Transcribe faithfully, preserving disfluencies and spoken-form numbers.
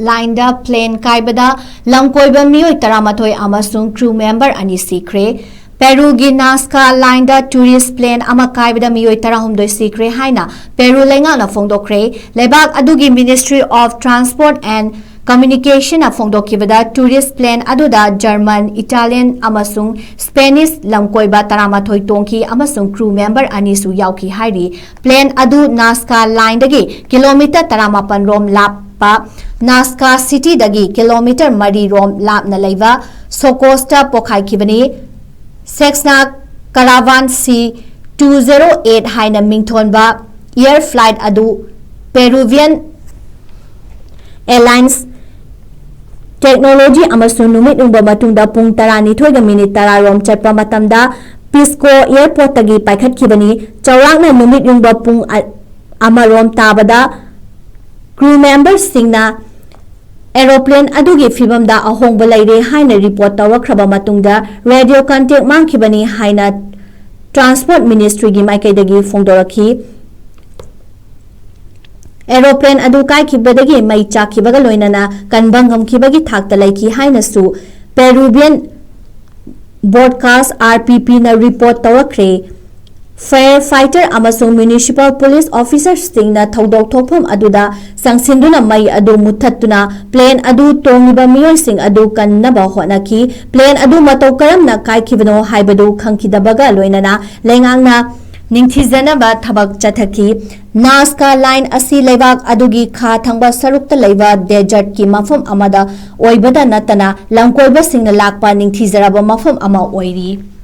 ꯂꯥꯏꯟꯗ ꯄ꯭ꯂꯦꯟ ꯀꯥꯏꯕꯗ ꯂꯝꯀꯣꯏꯕ ꯃꯤꯑꯣꯏ ꯇꯔꯥꯃꯥꯊꯣꯏ ꯑꯃꯁꯨꯡ ꯀ꯭ꯔꯨ ꯃꯦꯝꯕꯔ ꯑꯅꯤ ꯁꯤꯈ꯭ꯔꯦ꯫ ꯄꯦꯔꯨꯒꯤ ꯅꯥꯖꯀꯥ ꯂꯥꯏꯟꯗ ꯇꯨꯔꯤꯁ ꯄ꯭ꯂꯦꯟ ꯑꯃ ꯀꯥꯏꯕꯗ ꯃꯤꯑꯣꯏ ꯇꯔꯥꯍꯨꯝꯗꯣꯏ ꯁꯤꯈ꯭ꯔꯦ ꯍꯥꯏꯅ ꯄꯦꯔꯨ ꯂꯩꯉꯥꯛꯅ ꯐꯣꯡꯗꯣꯛꯈ꯭ꯔꯦ꯫ ꯂꯩꯕꯥꯛ ꯑꯗꯨꯒꯤ Ministry of Transport and Communicationꯅ ꯐꯣꯡꯗꯣꯛꯈꯤꯕꯗ, ꯇꯨꯔꯤꯁ ꯄ꯭ꯂꯦꯟ ꯑꯗꯨꯗ ꯖꯔꯃꯟ, ꯏꯇꯥꯂꯤꯌꯟ ꯑꯃꯁꯨꯡ ꯁ꯭ꯄꯦꯅꯤꯁ ꯂꯝꯀꯣꯏꯕ ꯇꯔꯥꯃꯥꯊꯣꯏ ꯇꯣꯡꯈꯤ ꯑꯃꯁꯨꯡ ꯀ꯭ꯔꯨ ꯃꯦꯝꯕꯔ ꯑꯅꯤꯁꯨ ꯌꯥꯎꯈꯤ ꯍꯥꯏꯔꯤ꯫ ꯄ꯭ꯂꯦꯟ ꯑꯗꯨ ꯅꯥꯖꯀꯥ ꯂꯥꯏꯟꯗꯒꯤ ꯀꯤꯂꯣꯃꯤꯇꯔ ꯇꯔꯥꯃꯥꯄꯟ ꯔꯣꯝ ꯂꯥꯞꯄ ꯅꯥꯖꯀꯥ ꯁꯤꯇꯤꯗꯒꯤ ꯀꯤꯂꯣꯃꯤꯇꯔ ꯃꯔꯤ ꯔꯣꯝ ꯂꯥꯞꯅ ꯂꯩꯕ ꯁꯣꯀꯣꯁꯇ ꯄꯣꯈꯥꯏꯈꯤꯕꯅꯤ꯫ ꯁꯦꯁꯅꯥ ꯀꯥꯔꯥꯚꯥꯟ ꯁꯤ ꯇꯨ ꯖꯦꯔꯣ ꯑꯦꯠ ꯍꯥꯏꯅ ꯃꯤꯡꯊꯣꯟꯕ ꯏꯌꯔ ꯐ꯭ꯂꯥꯏꯠ ꯑꯗꯨ ꯄꯦꯔꯨꯚꯤꯌꯟ ꯑꯦꯂꯥꯏꯟꯁ ꯇꯦꯛꯅꯣꯂꯣꯖꯤ ꯑꯃꯁꯨꯡ ꯅꯨꯃꯤꯠ ꯌꯨꯡꯕ ꯃꯇꯨꯡꯗ ꯄꯨꯡ ꯇꯔꯥꯅꯤꯊꯣꯏꯒ ꯃꯤꯅꯤꯠ ꯇꯔꯥ ꯔꯣꯝ ꯆꯠꯄ ꯃꯇꯝꯗ ꯄꯤꯁꯀꯣ ꯑꯦꯌꯔꯄꯣꯔꯠꯇꯒꯤ ꯄꯥꯏꯈꯠꯈꯤꯕꯅꯤ꯫ ꯆꯥꯎꯔꯥꯛꯅ ꯅꯨꯃꯤꯠ ꯌꯨꯡꯕ ꯄꯨꯡ ꯑ-, ꯑꯃꯔꯣꯝ ꯇꯥꯕꯗ ꯀ꯭ꯔꯨ ꯃꯦꯝꯕꯔꯁꯤꯡꯅ ꯑꯦꯔꯣꯄ꯭ꯂꯦꯟ ꯑꯗꯨꯒꯤ ꯐꯤꯕꯝꯗ ꯑꯍꯣꯡꯕ ꯂꯩꯔꯦ ꯍꯥꯏꯅ ꯔꯤꯄꯣꯔꯠ ꯇꯧꯔꯛꯈ꯭ꯔꯕ ꯃꯇꯨꯡꯗ ꯔꯦꯗꯤꯑꯣ ꯀꯟꯇꯦꯛ ꯃꯥꯡꯈꯤꯕꯅꯤ ꯍꯥꯏꯅ ꯇ꯭ꯔꯥꯟꯁꯄꯣꯔꯠ ꯃꯤꯅꯤꯁꯇ꯭ꯔꯤꯒꯤ ꯃꯥꯏꯀꯩꯗꯒꯤ ꯐꯣꯡꯗꯣꯔꯛꯈꯤ꯫ ꯑꯦꯔꯣꯄ꯭ꯂꯦꯟ ꯑꯗꯨ ꯀꯥꯏꯈꯤꯕꯗꯒꯤ ꯃꯩ ꯆꯥꯛꯈꯤꯕꯒ ꯂꯣꯏꯅꯅ ꯀꯟꯕ ꯉꯝꯈꯤꯕꯒꯤ ꯊꯥꯛꯇ ꯂꯩꯈꯤ ꯍꯥꯏꯅꯁꯨ ꯄꯦꯔꯨꯚꯤꯌꯟ ꯕ꯭ꯔꯣꯗꯀꯥꯁ, RPPꯅ ꯔꯤꯄꯣꯔꯠ ꯇꯧꯔꯛꯈ꯭ꯔꯦ꯫ ꯐꯥꯌꯔ ꯐꯥꯏꯇꯔ ꯑꯃꯁꯨꯡ ꯃ꯭ꯌꯨꯅꯤꯁꯤꯄꯥꯜ ꯄꯨꯂꯤꯁ ꯑꯣꯐꯤꯁꯔꯁꯤꯡꯅ ꯊꯧꯗꯣꯛ ꯊꯣꯛꯐꯝ ꯑꯗꯨꯗ ꯆꯪꯁꯤꯟꯗꯨꯅ ꯃꯩ ꯑꯗꯨ ꯃꯨꯠꯊꯠꯇꯨꯅ ꯄ꯭ꯂꯦꯟ ꯑꯗꯨ ꯇꯣꯡꯂꯤꯕ ꯃꯤꯑꯣꯏꯁꯤꯡ ꯑꯗꯨ ꯀꯟꯅꯕ ꯍꯣꯠꯅꯈꯤ꯫ ꯄ꯭ꯂꯦꯟ ꯑꯗꯨ ꯃꯇꯧ ꯀꯔꯝꯅ ꯀꯥꯏꯈꯤꯕꯅꯣ ꯍꯥꯏꯕꯗꯨ ꯈꯪꯈꯤꯗꯕꯒ ꯂꯣꯏꯅꯅ ꯂꯩꯉꯥꯛꯅ ꯅꯤꯡꯊꯤꯖꯅꯕ ꯊꯕꯛ ꯆꯠꯊꯈꯤ꯫ ꯅꯥꯖꯀꯥ ꯂꯥꯏꯟ ꯑꯁꯤ ꯂꯩꯕꯥꯛ ꯑꯗꯨꯒꯤ ꯈꯥ ꯊꯪꯕ ꯁꯔꯨꯛꯇ ꯂꯩꯕ ꯗꯦꯖꯔꯠꯀꯤ ꯃꯐꯝ ꯑꯃꯗ ꯑꯣꯏꯕꯗ ꯅꯠꯇꯅ ꯂꯝꯀꯣꯏꯕꯁꯤꯡꯅ ꯂꯥꯛꯄ ꯅꯤꯡꯊꯤꯖꯔꯕ ꯃꯐꯝ ꯑꯃ ꯑꯣꯏꯔꯤ꯫